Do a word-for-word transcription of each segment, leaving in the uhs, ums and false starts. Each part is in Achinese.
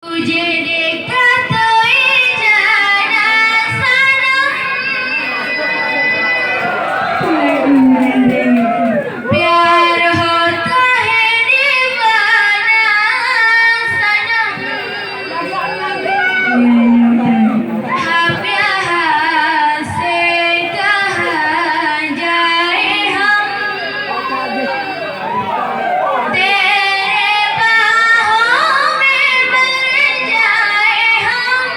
Jadi katoi jana sana. Biar ho tahe di mana sana. Hapya hase kahaja e hom. Tere bahoe berjaya hom.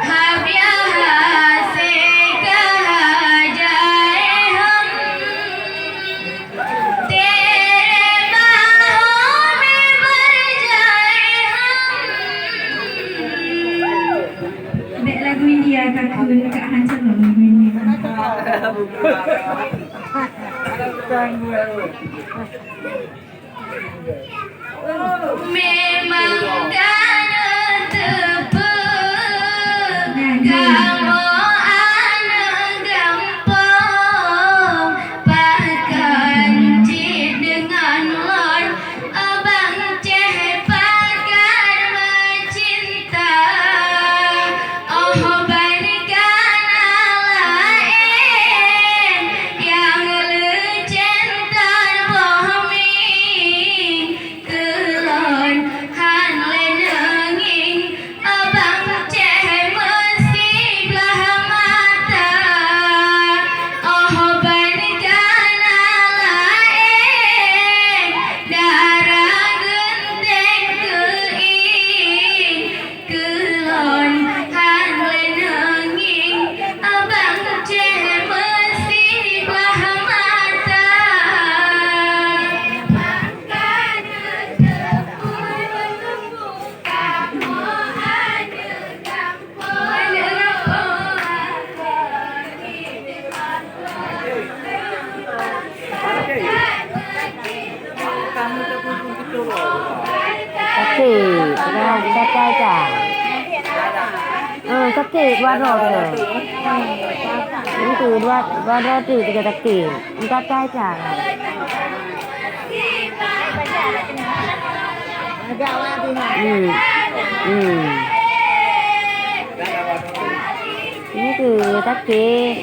Hapya hase kahaja e hom. Tere bahoe berjaya hom. Bèk lagu India ka kheun, ka hancô lagu India. Memang ka neuteupeue kamoe aneuk gampông, pakon cit deungon lôn, abang ceh pakon meucinta. Oh ban kana laén nyang leucen tan boh mieng keu lôn han lé neungieng abang ceh meusiblah mata. Oh ban kana laén dara geunteng keu ieng Keu lôn han lé neungieng abang ceh meusiblah mata. Sakét, dah, dah caca. Ah, sakét, dua droe tu. Itu, dua, dua droe tu juga sakét. Dah caca. Hmm. Hmm. Ini tu, sakét.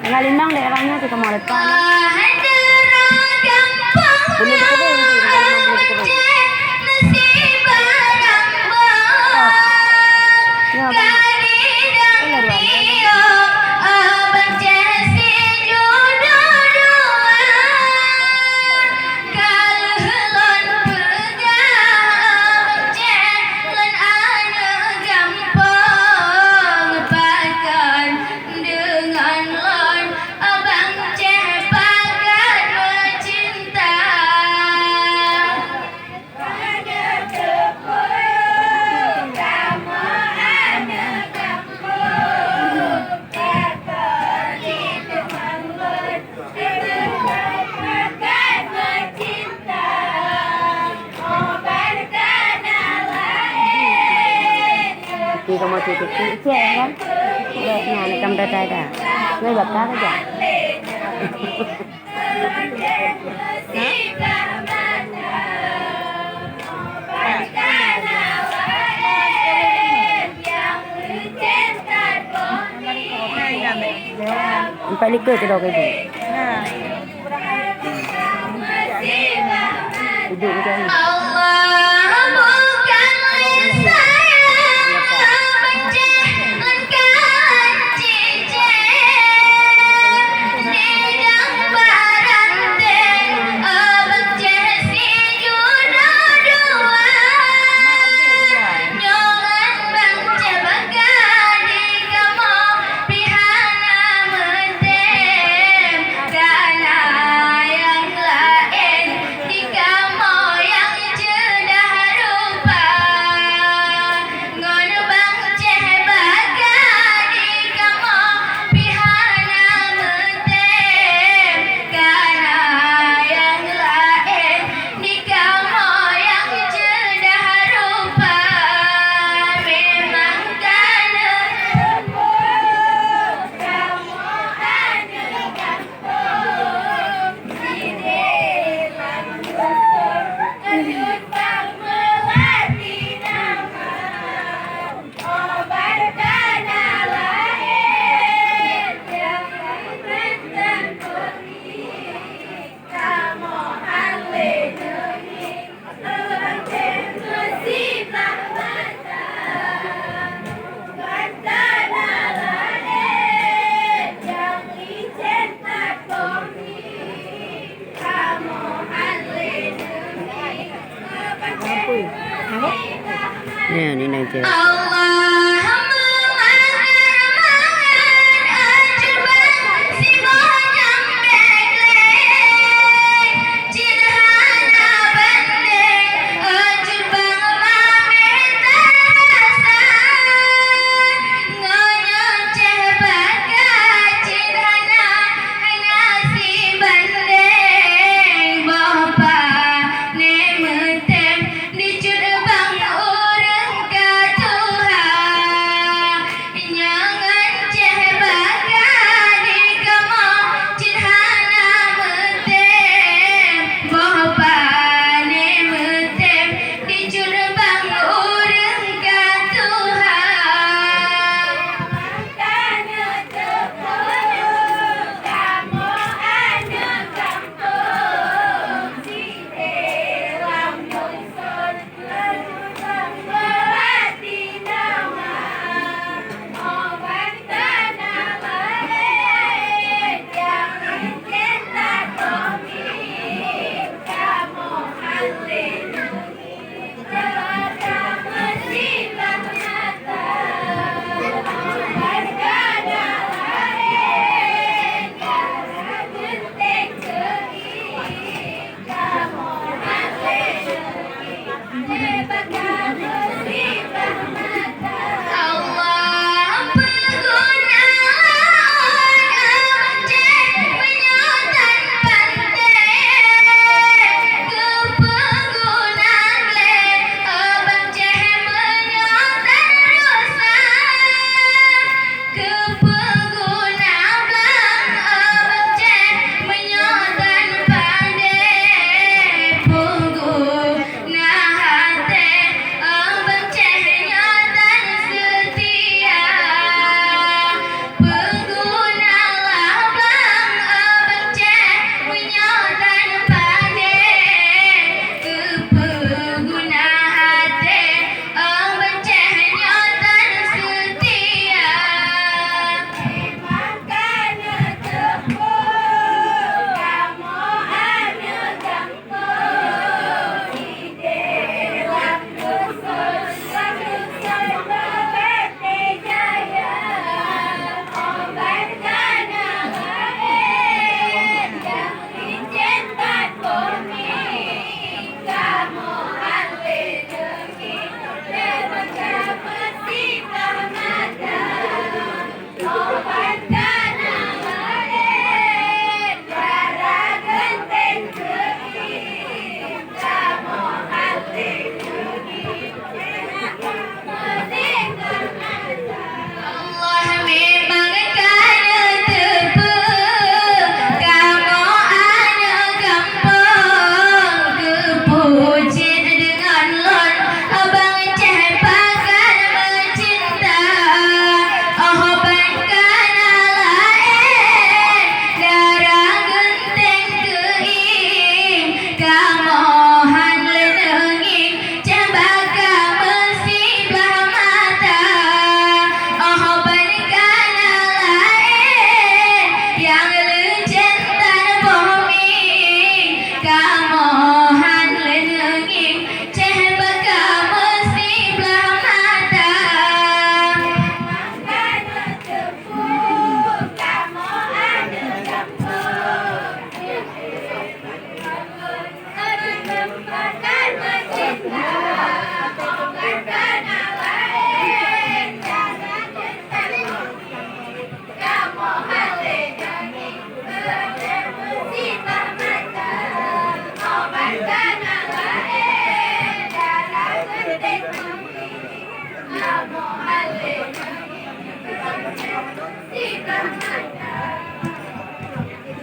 Tanggal limong dek orangnya tu kamu lepas. Boleh dikubur, boleh dikubur. Ya, Bang. Boleh, Bang. Ka lheueh lôn peugah, Abang Ceh lôn aneuk gampông, pakon deungon lôn Abang Ceh pakat meucinta. Oke, kamu cek, cek, cek, cek, kan? Udah, nah, ini kamu dah, dah, dah. Nah, bakar aja. Empat likot tu dah ready. Duduk macam ni. Allah bukan saya. Nyan, inong cewek.